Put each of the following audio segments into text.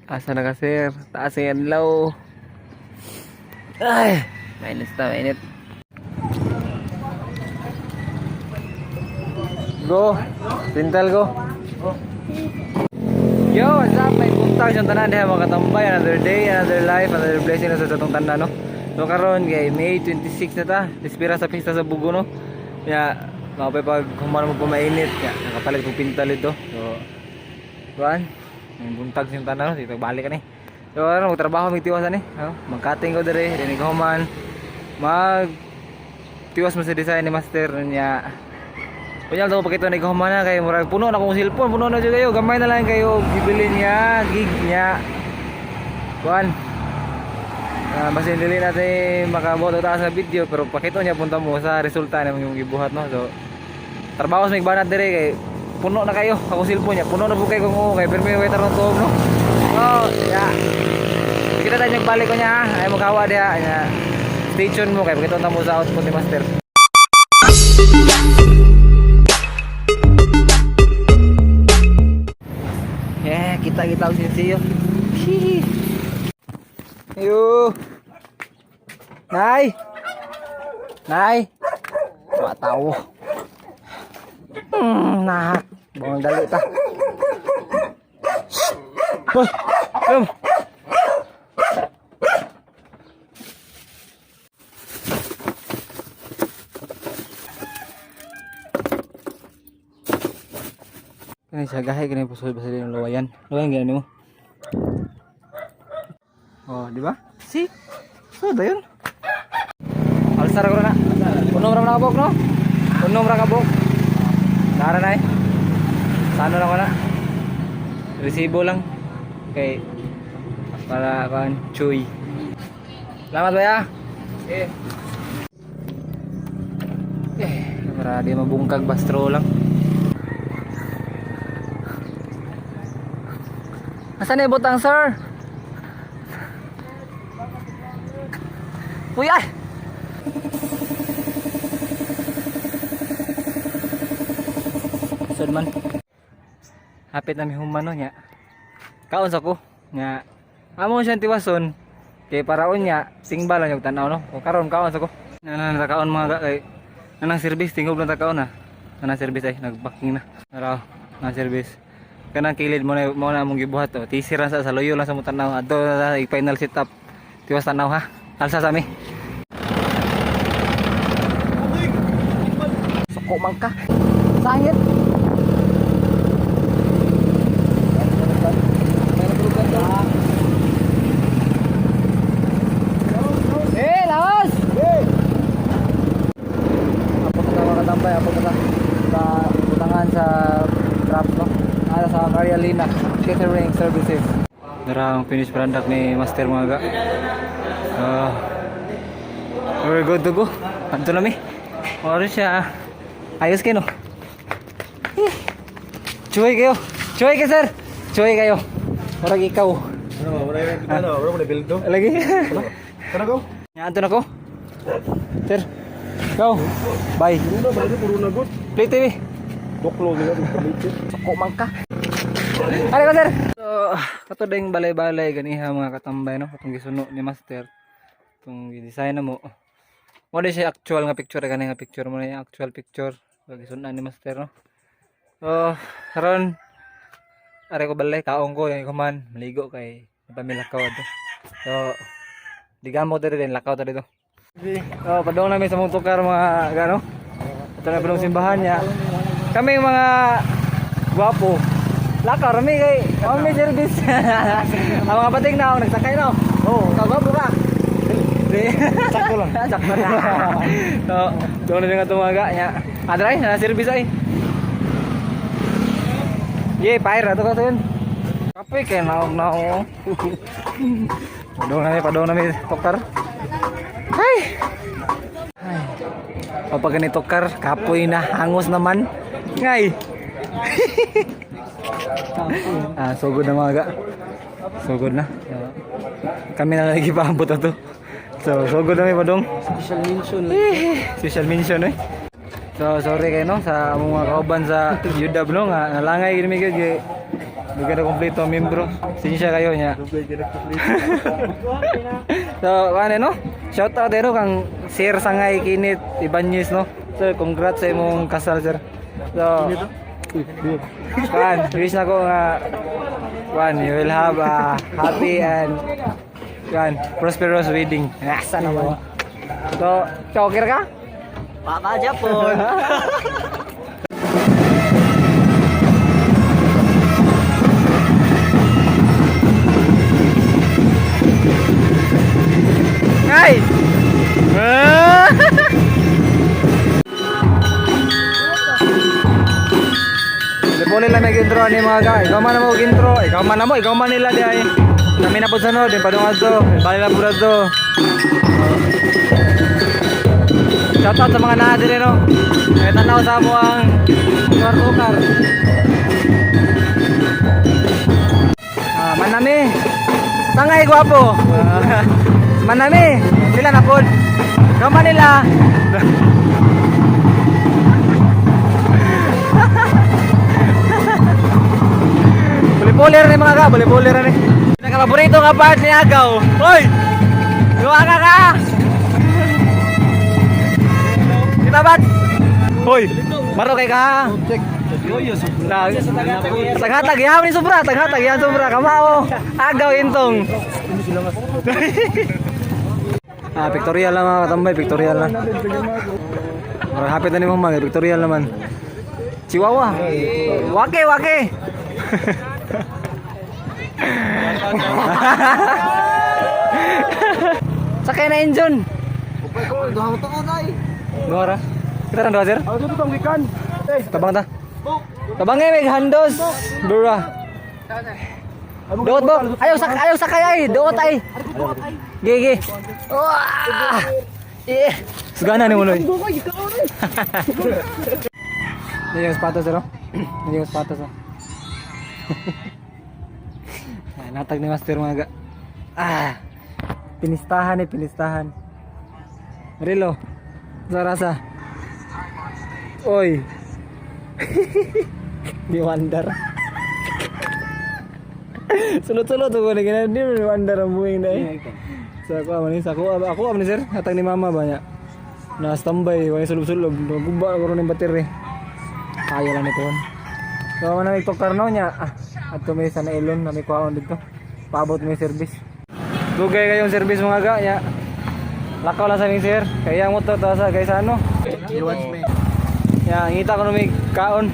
Asa na ka, sir? Taas ang adlaw. Ay, mainit na, mainit. Go. Pintal go. Yo, what's up? May buntag siyang tanan diha, mga katambay. Another day, another life, another blessing na sa atong tanan, no? So karon kay May 26 na ta, dispira sa pista sa Bugo, no? Ya, mapay pag human mo pumainit, ya, nakapalit kong pintal ito. So, kuan, may buntag siyang tanan, no? Dito balik ka ni. So, ano, magtrabaho mig tiwasan ni. No? Magkating ko dire, dinig human. Mag tiwas mo sa design ni master niya. Kunya daw pakita ni human na kay murag puno na akong cellphone, puno na jud kayo. Gamay na lang kayo gibili niya, gig niya. Kuan. Basin dili natin makabuhat og taas sa video pero pakita niya punta mo sa resulta na yung gibuhat, no. So trabaho sa migbanat dire kay puno na kayo akong cellphone niya, puno na po kayo kung oo kay pirmi kay tarong tuog, no. So, ya. Kita tayo balik ko niya ha. Ay mo kawa diha niya. Stay tuned mo kay pakita ta mo sa output ni master. Yeah, kita kita og sinsiyo. Hihi. Ayo. Nay. Nay. Wa tawo. Nah. Bawang dali ta. Hoy, come. Kani siya gahi kani pusod ba sa ng luwayan. Luwayan gani mo. Oh, di ba? See? So, dayon. Alsar ko na. Unom ra na kabok, no? Unom ra kabok. Nara na eh. Sano na ko na. Resibo lang. Kay para kan chuy. Salamat ba ya? Eh. Eh, para di mabungkag bastro lang. Asan na yung butang, sir? Uy, ay! Sud man. Hapit na mi humano niya. Kaon sa ko nya. Amo siyang tiwason kay paraon niya tingba lang yung tanaw, no. O karon kaon sa ko. Nanan ta kaon mga kay nanang service tingob lang ta kaon ha. Nanang service ay nagpacking na. Araw na service. Kanang kilid mo na among gibuhat oh. Tisir lang sa loyo lang sa mo tanaw. Adto na sa final setup. Tiwas tanaw ha. Alsa sa mi. Suko man ka. Sangit. Eh, laos! Apo ka mga katambay, apo ka sa butangan sa trap, no? Ah, sa Marialina Catering Services. Dara ang finished product ni Master mga ga. Ah, we're good to go. Anto na mi. Oro siya. Ayos kayo, no? Eh. Chuy kayo. Chuy kayo, sir. Chuy kayo. Murag ikaw. Ano, wala yung ano, wala mo na build do. Lagi. Kana go? Nga, anto na ko. Sir. Go. Bye. Puruna, wala na puruna good. Play TV. Doklo nila dito kalit. Suko man ka. Ano ka, sir? So, kato ding balay-balay ganiha mga katambay, no. Katong gisuno ni master. Itong gi-design na mo. Mo di siya actual nga picture gani nga picture mo na yung actual picture. So, gisunan ni master, no. So, karon are ko balay kaon ko yung kuman maligo kay pamilakaw ato. So, digamo diri din lakaw ta dito. Oh, padung namin sa mong tukar mga gano. Ito na padung simbahan niya. Kami mga gwapo. Lakaw rami kay kami service. Ang mga pating na nagsakay na. Oh, ikaw gwapo ka. Di. Sakto lang. Sakto na. So, doon na nga tumaga niya. Adray, na service ay. Ye, pair ato ka yun. Kapoy kay naog naog. Padung na mi tukar. Ay. Ay. Kapag ganito kar, kapoy na, hangos naman. Ngay. Ah, sugod na mga ga. Sugod na. Kami na lagi paambot na to. So, sugod na may padong. Special mention. Special mention eh. So, sorry kayo no sa among mga kauban sa UW no nga nalangay gid mi gyud kay Dugay na kompleto ang membro. Sinsya kayo niya. So, ano no? Shout out pero kang Sir Sangay Kinit Ibanez, no. Sir, congrats sa imong kasal, sir. So, kan, wish na ko nga kan, you will have a happy and kan, prosperous wedding. Asa naman. So, choker ka? Papa Japon. Ay! Ah! Lipuli lang nag-intro ani mga ka. Ikaw man na mo intro, ikaw man na mo, ikaw man nila di ay. Kami na po sa no, din padung adto, bali lang po adto. Shout out sa mga naa dire no. Kaya tanaw sa mo ang ukar-ukar. Ah, manami. Sangay gwapo. Ah, manami. Sila na pod. Ikaw man nila. Buli-buli rin mga ka, buli-buli rin. Pinaka-paborito nga part ni Agaw. Hoy! Gawa ka ka! Kita bat? Hoy! Maro kay ka. Check. Taghatag, yaw ni sobra, taghatag, yaw sobra, kamao. Agaw intong. Ah, pictorial lang mga katambay, pictorial lang. Mara hapit na ni mga pictorial naman. Chihuahua. Wake, wake. Sakay na engine. Duha ra. Kita ra duha, sir? Ano ito itong gikan? Eh, Tabang ta. Tabang eh, may handos. Bura. Doot bo. Ayaw sak ayaw sakay ay, doot ay. Gigi. Wah! Eh. Sugana ni Munoy. Hindi yung sapatos, sir. Oh. Hindi yung sapatos, oh. Ah, natag ni Master mga ga. Ah. Pinistahan eh, pinistahan. Rilo. Sa rasa. Oy. Di wonder. Sulod-sulod ko na ganyan. Di wonder ang buwing na eh. Sa ako man sa ako ako man sir, hatag ni mama ba niya. Na standby, wala sulub-sulub, guba ko ron yung battery. Kaya lang nito. So man may tukar no niya. Ah, at may sa nailon na may kuhaon dito. Paabot may service. Dugay kayong service mga ga niya. Lakaw lang sa aming sir. Kaya mo to sa kaysa ano. Ya, ngita ko na may kaon.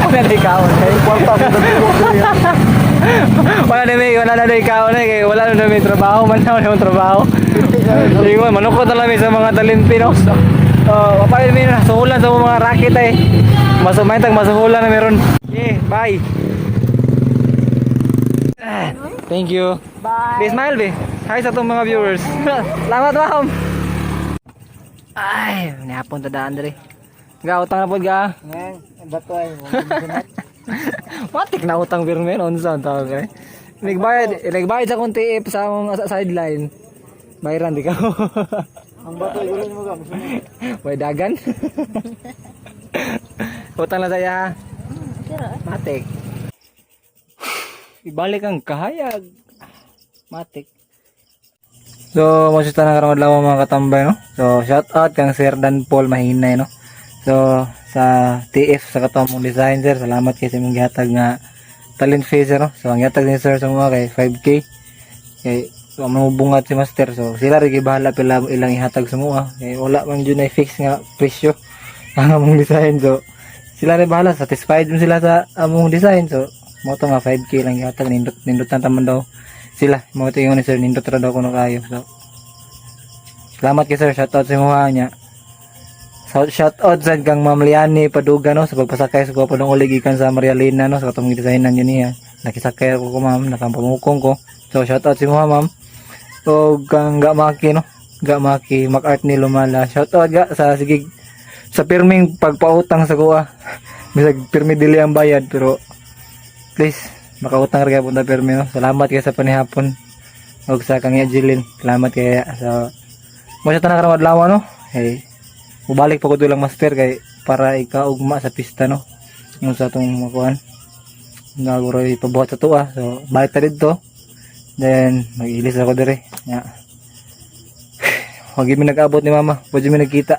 Wala na kaon eh. Kwarta ko Wala na may, wala na may kaon eh. Kaya wala na may trabaho, man na wala may trabaho. Hindi ko, manukot na lang may sa mga talimpi no. Oh, papalit may nasuhulan sa mga racket eh. Masumaytag masuhulan na meron. Yeah, bye. Ah, thank you. Bye. Be smile be. Hi sa itong mga viewers. Salamat ma'am. Ay, nihapon ta daan diri. Ga utang na pod ga. Bato ay. Matik na utang pirmi unsa ang tawag eh. Nagbayad sa akong TF sa akong sa sideline. Bayaran di ka. Ang bato ay gulo mo ka. May dagan. Utang na saya ha. Matik. Ibalik ang kahayag. Matik. So, masusta na karong adlaw mga katambay no. So, shout out kang Sir Dan Paul Mahinay no. So, sa TF sa katong mong design sir, salamat kay sa imong gihatag nga talent fee sir no. So, ang gihatag ni sir sa mga kay 5K. Kay so, mamubungat si master. So, sila rin bahala pila ilang ihatag sa mga. Kay wala man jud na fix nga presyo ang among design. So, sila rin bahala satisfied man sila sa among design. So, mo to nga 5K lang gihatag nindot nindot na taman daw sila. Mo to ingon ni sir nindot ra daw kuno kayo. So, salamat kay sir, shout out sa imuha niya. So, shout out sa kang Ma'am Liani Paduga no sa pagpasakay sa kuha padung uli gikan sa Maria Lina no sa katong gidesignan yun niya. Nakisakay ako ko ma'am, nakampamukong ko. So shout out sa imuha ma'am. O kang Gamaki no. Gamaki MacArt ni Lumala. Shout out ga sa sige sa pirming pagpautang sa kuha. Bisag pirmi dili ang bayad pero please makautang ra gyud punta pirmi no. Salamat kay sa panihapon og sa kang Jeline. Salamat kay sa mo siya tanan karong adlaw no. Hey. Mubalik pa ko lang master kay para ikaugma sa pista, no. Yung sa atong makuan. Naguro ipabuhat sa tuwa. So balik ta didto. Then mag-ilis ako dire. Ya. Wag mi nag-abot ni mama, wag mi nagkita.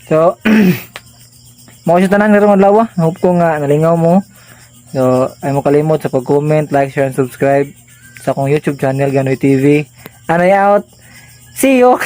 So mao siya tanan karong adlaw. Hope ko nga nalingaw mo. So ay mo kalimot sa pag-comment, like, share and subscribe sa akong YouTube channel, Ganoy TV. Anay out. See you.